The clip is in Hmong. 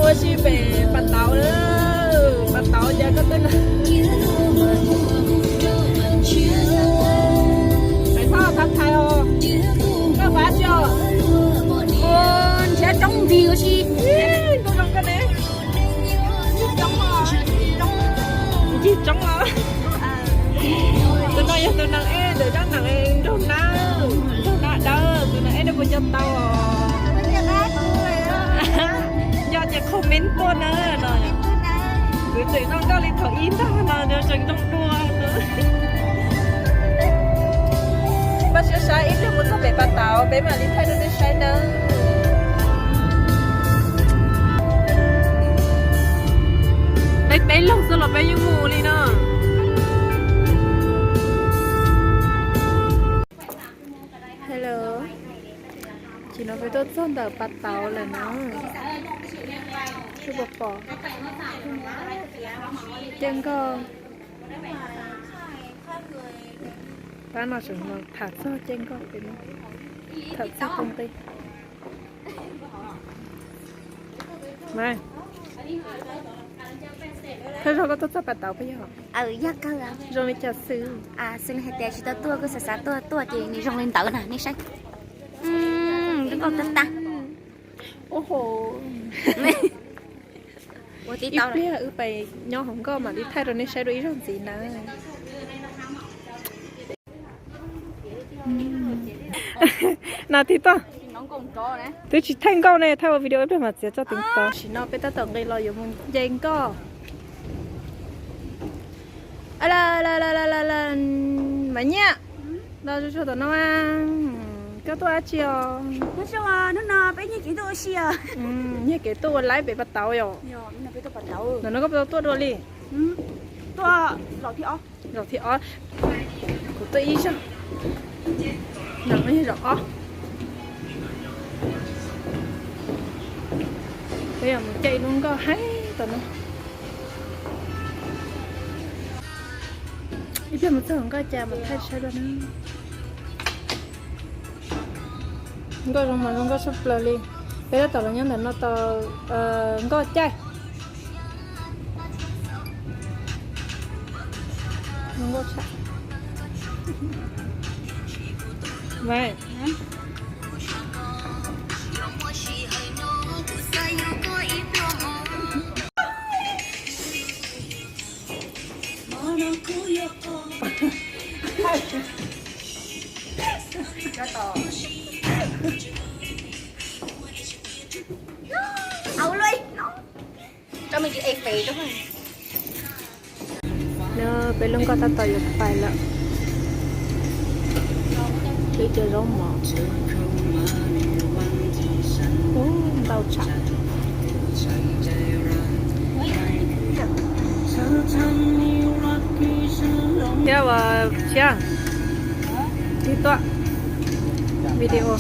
Ua si pem pas tauv, pas tauv cas koj twb na. Pem thoj thab thais os. Koj pab tsis os? Nrhiav roob nti ua si. Ntau zoo koj ne. Ncig roob os. Tus no yog tus neeg eb ntawm zab nees nraug nab, nraug nab dawb, tus neeg eb nej puas nco tau os? Nco ces comment tuaj na no. Kuv tseem noj nkauj li thaum ib ntag no tseem zoo dua. Pab saib saib ib pliag mus txog pem pas tauv peb mam li thaij rau nej saib nawb. Peb peb leeg xwb los peb yeej mus li no. Hello, ces no peb tuaj txog ntawm pas tauv lawm na. Sub pos pos, caij nkoj. Pab no tseem tham txog caij nkoj pem no, tham txog công ty. Thawj zaug koj tuaj txog pas tauv puas yog? Yog kawg. Zoo li cas xwb? Xws li hais tias tsis tau tuaj kuj xav xav tuaj, tuaj ces nws zoo li ntawd na nej saib. Zoo nkauj tag tag. Ua ho. Ib pliag wb pais nyob hauv nkoj mam li thaij rau nej saib dua ib zaug ntxiv na. Na tib toj, twb tsis thaij nkauj ne, thaij ua video ib pliag mas txiav txoj tiv tov. Tam sim no peb tab tom nqis los yuav mus nce nkoj. Mas Nyiaj, los tsuag tsuag tom no, koj tuaj dab tsi os? Hnub no peb nyiag kev tuaj ua si os. Nyiag kev tuaj ua laib pem pas tauv yom. Ntawm no koj puas tau tuaj dua li? Tuaj zaum thib ob. Zaum thib ob. Kuv tuaj ib zaug. Zaum no yog zaum ob. Peb yuav mus caij ib lub nkoj haib tom no. Ib pliag mus txog nkoj cas mam thaij saib dua na. Nkoj zoo mas zoo nkoj tshaj plaws li. Peb tab tom los nyob ntawm no tau nkoj caij. Zoo nkauj tshaj. Peb lub nkoj tab tom yuav pais lawm. Peb cov zaub mov. Ntau tshaj. Thiab ua siab, tig tuaj video.